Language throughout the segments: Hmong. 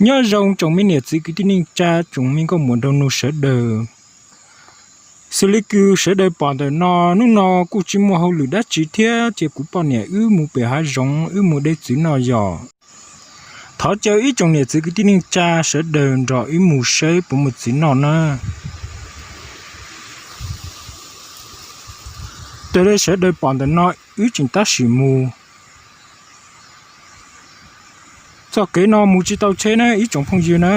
Nyob zoo tsoom me niam txiv kwv tij neej tsa, tsoom me nkauj muam nraug nus sawv daws. Xws li kws sawv daws pom ntawm no, hnub no kuj tsis muaj hauj lwm dab tsi thiab, ces kuv poj niam wb mus pem hav zoov wb mus de txiv noj yom. Thov caw ib tsoom niam txiv kwv tij neej tsa sawv daws nrog wb mus saib puas muaj txiv noj na. Raws li sawv daws pom ntawm no, wb tseem tab sis mus. Txoj kev no mus tsis tau tsheb na ib tsoom phooj ywg na,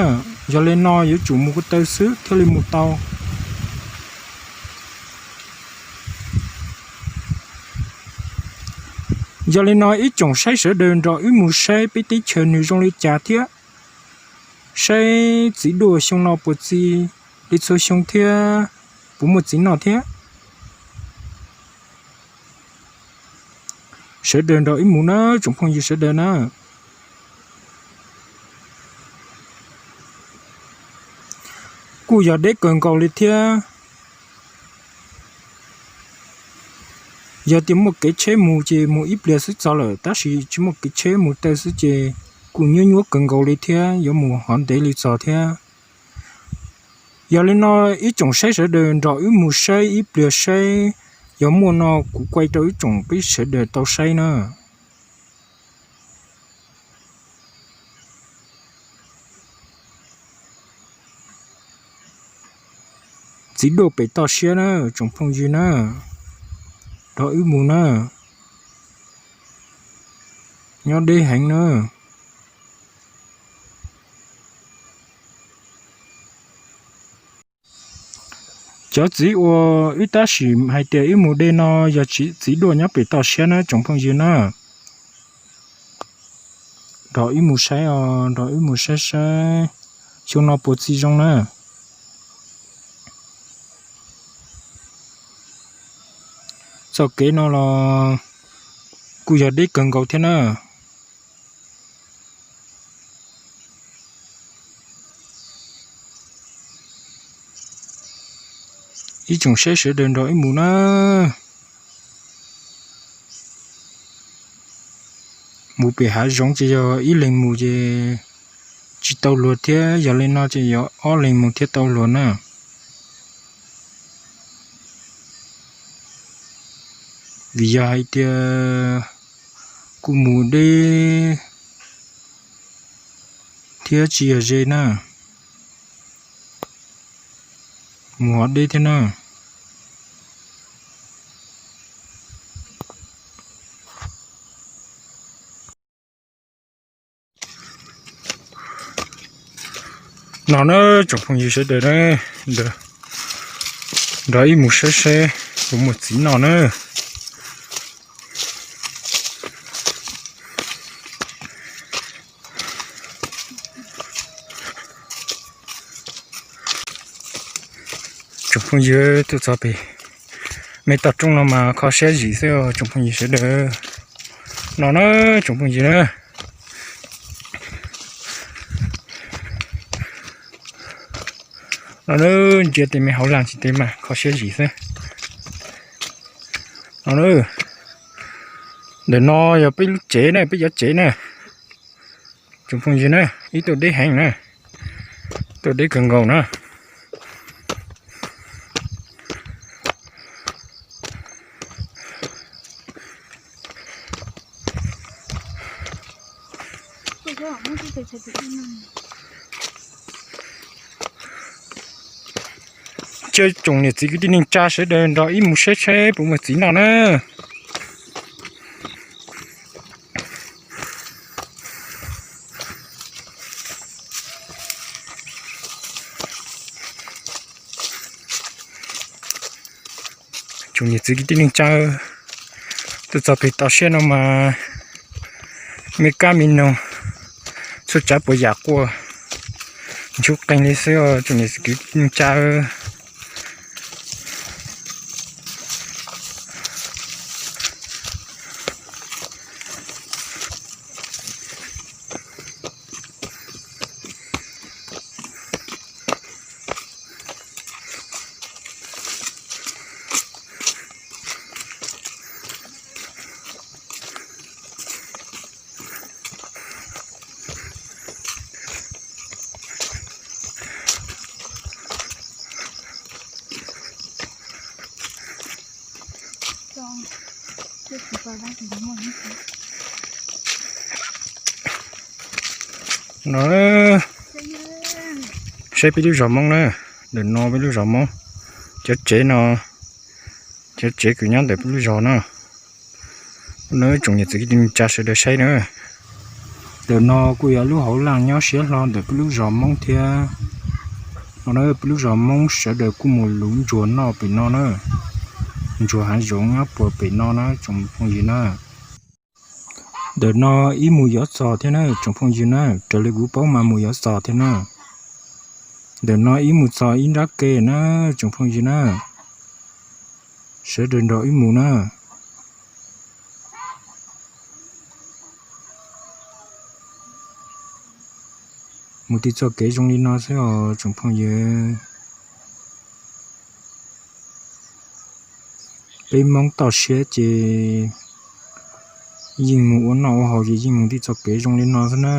yog li no yuav tsum mus ko taw xwb thiaj li mus tau. Yog li no ib tsoom saib sawv daws nrog wb mus saib peb teb chaws nws zoo li cas thiab, saib txiv duaj xyoo no puas txi li txhua xyoo thiab, puas muaj txiv noj thiab. Sawv daws nrog wb mus na tsoom phooj ywg sawv daws na. Kuj yog deb kawg nkaus li thiab. Yog tias muaj kev tsheb mus ces mus ib pliag xwb txog lawm, tab sis tsis muaj kev tsheb mus taw xwb ces kuj nyuab nyuab kawg nkaus li thiab, yuav mus hov ntev li txog thiab. Yog li no ib tsoom saib sawv daws nrog wb mus saib ib pliag saib, yog muaj no kuv kuaj rau ib tsoom peb sawv daws tau saib na. Txiv duaj pem toj siab na tsoom phooj ywg na, nrog wb mus na. Nyob deb heev na. Cov txiv uas wb tab sis hais tias wb mus de no yog txiv duaj nyob pem toj siab na tsoom phooj ywg na. Nrog wb mus saib os, nrog wb mus saib saib xyoo no puas txi zoo na. Txoj kev no los kuj yog deb kawg nkaus thiab na. Ib tsoom saib sawv daws nrog wb mus na. Mus pem hav zoov ces yog ib leeg mus ces tsis tau luag thiab, yog li no ces yog ob leeg mus thiaj tau luag na. Vim yog hais tias kuj mus deb thiab tsis yog ze na, mus hov deb thiab na. No na tsoom phooj ywg sawv daws na, nrog ib mus saib saib puas muaj txiv noj na. Tsoom phooj ywg, tuaj txog pem me toj roob no mas kho siab zim xwb tsoom phooj ywg sawv daws. No na tsoom phooj ywg na, no na, ntsia tej me hauv lag tsis tej mas kho siab zim xwb. No na, ntawm no yog peb lub tsev na, peb cov tsev na. Tsoom phooj ywg na, ib tuaj deb heev na, tuaj deb kawg nkaus na. Caw tsoom niam txiv kwv tij neej tsa sawv daws nrog ib mus saib saib puas muaj txiv noj na. Tsoom niam txiv kwv tij neej tsa, tuaj txog pem toj siab no mas me kab me noog, txhua tsav puas yam quaj ntsuj qeeg li xwb os tsoom niam txiv kwv tij neej tsa. No, saib peb lub zos Hmoob na, ntawm no peb lub zos Hmoob, cov tsev no, cov tsev kws nyob ntawm peb lub zos na. No tsoom niam txiv kwv tij neej tsa sawv daws saib na, ntawm no kuj yog lub hauv laj nyob siab hlo ntawm peb lub zos Hmoob thiab. No na peb lub zos Hmoob sawv daws kuj mus luv ntsuag noj pem no na, ntsuag hav zoov nyob puag pem no na tsoom phooj ywg na. Ntawm no ib mus yuav txog thiab na tsoom phooj ywg na, raws li kuv paub mas mus yuav txog thiab na. Ntawm no ib mus txog ib nrab ke na tsoom phooj ywg na, sawv daws nrog wb mus na. Mus tim txoj kev zoo li no xwb os tsoom phooj ywg. Peb Hmoob toj siab ces yeej mus ua noj ua haus ces yeej mus tim txoj kev zoo li no xwb na.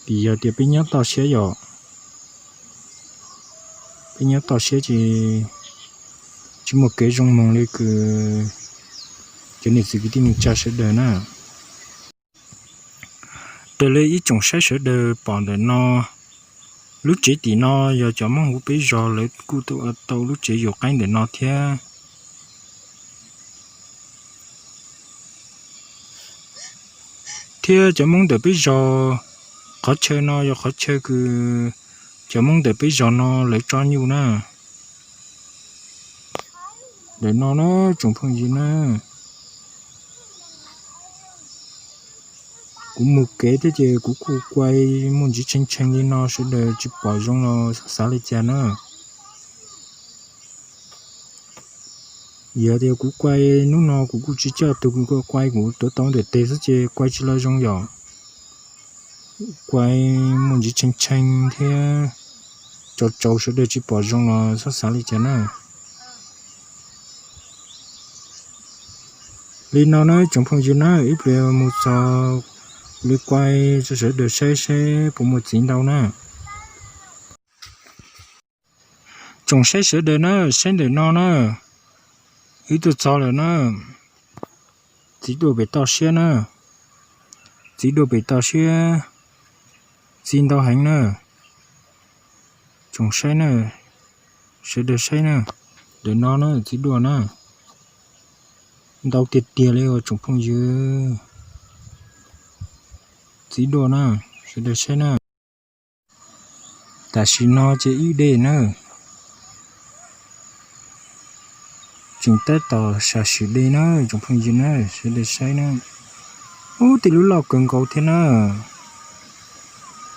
Vim yog tias peb nyob toj siab yom, peb nyob toj siab ces tsis muaj kev zoo moog li kws cov niam txiv kwv tij neej tsa sawv daws na. Raws li ib tsoom saib sawv daws pom ntawm no, lub tsev tim no yog cov Hmoob huv peb zos lawv kuj tau ua tau lub tsev yus qaib ntawm no thiab. Thiab cov Hmoob ntawm peb zos, qhov chaw no yog qhov chaw kws cov Hmoob ntawm peb zos no lawv tso nyuj na. Ntawm no na tsoom phooj ywg na, kuv mus kev thiab ces kuv kuj quay muaj ntsis tshee tshee li no sawv daws tsis pom zoo los txhob xav li cas na. Yog tias kuv quay hnub no kuv kuj tsis coj tug, kuv quay kuv tuav tau ntawm tes xwb ces quay tsis los zoo yom. Quay muaj ntsis tshee tshee thiab tsaus tsaus sawv daws tsis pom zoo los txhob xav li cas na. Li no na tsoom phooj ywg na, ib pliag mus txog li quay rau sawv daws saib seb puas muaj txiv ntau na. Tsoom saib sawv daws na, saib ntawm no na, wb tuaj txog lawm na. Txiv duaj pem toj siab na, txiv duaj pem toj siab, txiv ntau heev na. Tsoom saib na, sawv daws saib na, ntawm no na txiv duaj na, ntau tiag tiag li os tsoom phooj ywg. Txiv duaj na, sawv daws saib na. Tam sim no ces wb de na, tseem tab tom sam sim de na tsoom phooj ywg na, sawv daws saib na. Ub, tej lub loj kawg nkaus thiab na,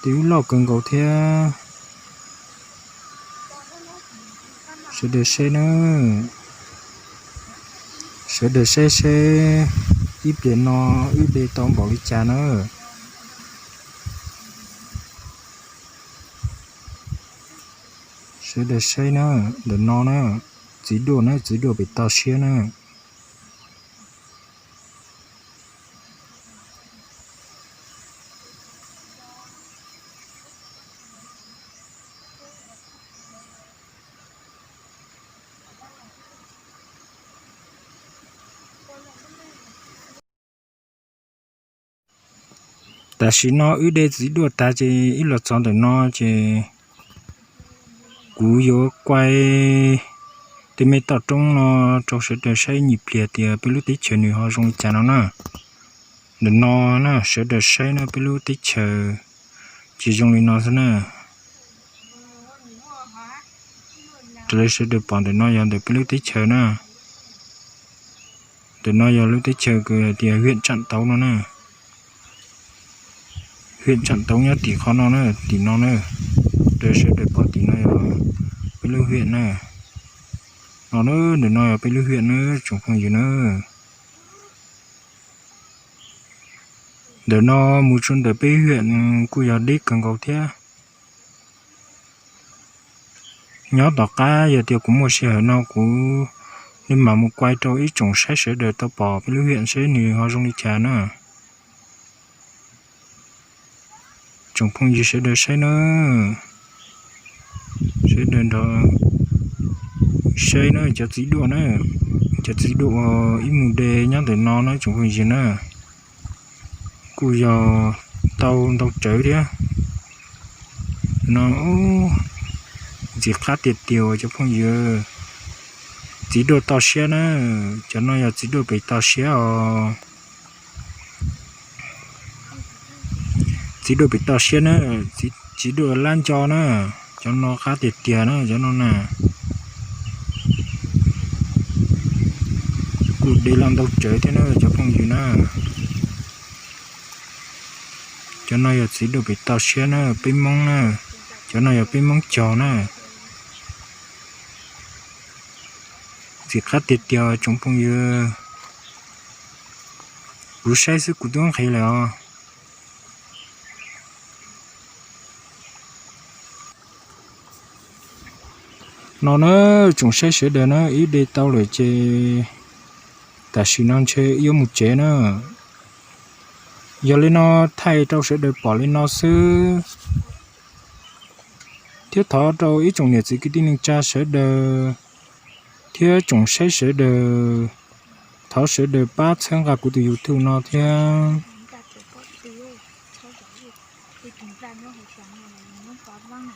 tej lub loj kawg nkaus thiab. Sawv daws saib na, sawv daws saib seb ib pliag no wb de tau npaum li cas na. Sawv daws saib na, ntawm no na, txiv duaj na, txiv duaj pem toj siab na. Tam sim no wb de txiv duaj tag ces wb los txog ntawm no ces kuv yuav quay tej me toj roob no rau sawv daws saib ib nyuag pliag tias peb lub teb chaws nws ho zoo li cas no na. Ntawm no na sawv daws saib na, peb lub teb chaws ces zoo li no xwb na. Raws li sawv daws pom ntawm no yog ntawm peb lub teb chaws na. Ntawm no yog lub teb chaws kws hais tias hiam Tsam Tauv no na. Hiam Tsam Tauv nyob tim qhov no na, tim no na. Raws sawv daws pom tim no yog peb lub hiam na. No na, ntawm no yog peb lub hiam na tsoom phooj ywg na. Ntawm no mus txog ntawm peb hiam kuj yog deb kawg nkaus thiab. Nyob tom qab yog tias kuv muaj sij hawm no kuv mam mus quay rau ib tsoom saib sawv daws tau pom peb lub hiam seb nws ho zoo li cas na. Tsoom phooj ywg sawv daws saib na, sawv daws nrog Saib na cov txiv duaj na, cov txiv duaj uas ib mus de nyob ntawm no na tsoom phooj ywg na, kuj yog tau ntau tsawv thiab. No ntxim qab tiag tiag cov phooj ywg. Txiv duaj toj siab na, cov no yog txiv duaj pem toj siab os. Txiv duaj pem toj siab na, txiv duaj lab nco na, cov no qab tiag tiag na cov no na. Kuj de los ntau tsawv thiab na cov phooj ywg na. Cov no yog txiv duaj pem toj siab na, peb Hmoob na, cov no yog peb Hmoob cog na. Ntxim qab tiag tiag tsoom phooj ywg. Kuv saib xwb kuv twb nqhis lawm os. No na tsoom saib sawv daws na, ib de tau lawm ces tam sim no ntshe yuav mus tsev na. Yog li no thaij rau sawv daws pom li no xwb, thiab thov rau ib tsoom niam txiv kwv tij neej tsa sawv daws thiab tsoom saib sawv daws, thov sawv daws pab txhawb nqa kuv tus YouTube no thiab.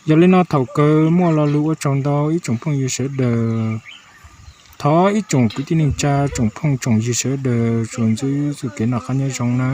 Yog li no thaum kawg muaj lo lus ua tsaug ntau ib tsoom phooj ywg sawv daws, thov ib tsoom kwv tij neej tsa tsoom phooj tsoom ywg sawv daws tsuas ntsib txoj kev noj qab nyob zoo na.